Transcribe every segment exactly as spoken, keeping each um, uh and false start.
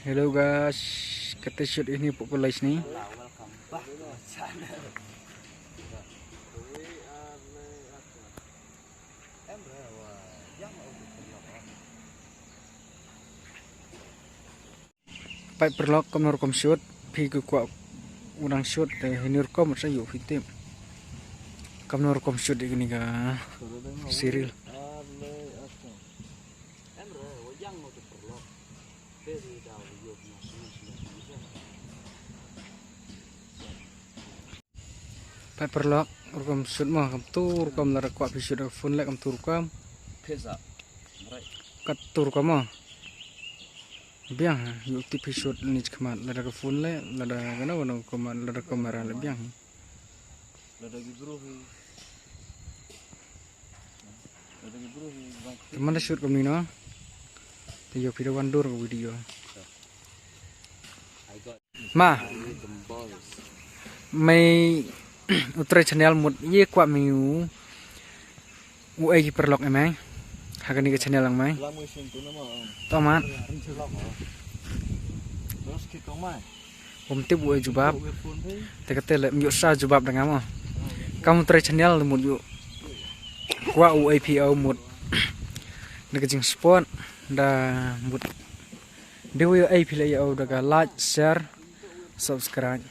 Hello guys, kata shoot ini pukul lais ni. Welcome back to my channel. Peit paralok, kumno rukom shoot, phi ki kwah u nang shoot te hynriew rukom sa ïoh phi tip. Kumno rukom shoot ïa kane ka serial. Peit paralok, rukom shoot mo, kumtu rukom lada kwah phi shoot da ka phone leh kumtu rukom. Kattu rukom mo. Biang ha, ïoh tip phi shoot ni khmat lada ka phone leh, lada kano kano ka kamera leh biang. Te man da shoot kumne no. Te ïoh phi da wan dur ka video. Ma. Mei u trei channel mut ïa kwah mei u. U ei ki paralok em ei. Ha kane ka channel lang mei. To mat. Bym tip u ei jubab. Te kata leh ym ïoh sa jubab da nga mo. Kam u trei channel mut ïoh. Kwah u ei phi u mut. Na ka jingsupport da mut. Dei u ei phi leh ïa u da ka like, share, subscribe.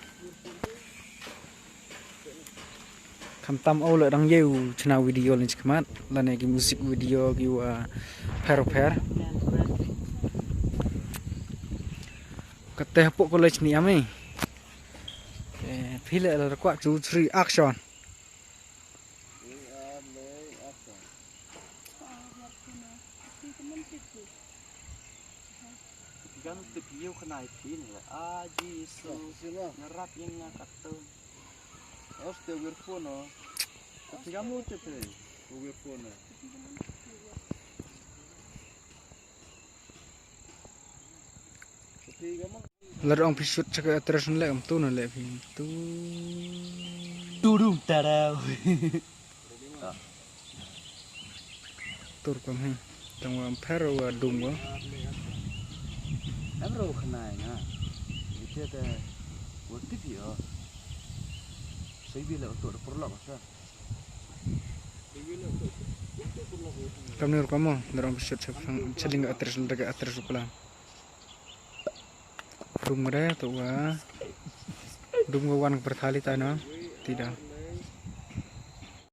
Khamtam u leh dang ïa u chna video lynch khmat lane ki music video ki wa pher pher. Kata hapoh college ni ami. Phi leh la kwah two three action. Gan tip ïa u khnai phi ne a Jisu. Ngarap ïa nga katto. Os te wir phone o. Te gam u te te. U wir phone o. Te gam. Lada ong phi shoot cha ka actress na leh kumtu na leh phi tu. Tudum tarau. Tur kam hi. Tang wa pher wa dum wa. Em ro khnai na. Ite te wa tip ïa. Sai bi la tu da paralok sa. Kam ni rukom mo, lada ong phi shoot cha phi cha ling ka actress lada ka actress u plan. Dum ka dei tu wa. Dum ka wan ka pyrthali ta no. Ti da.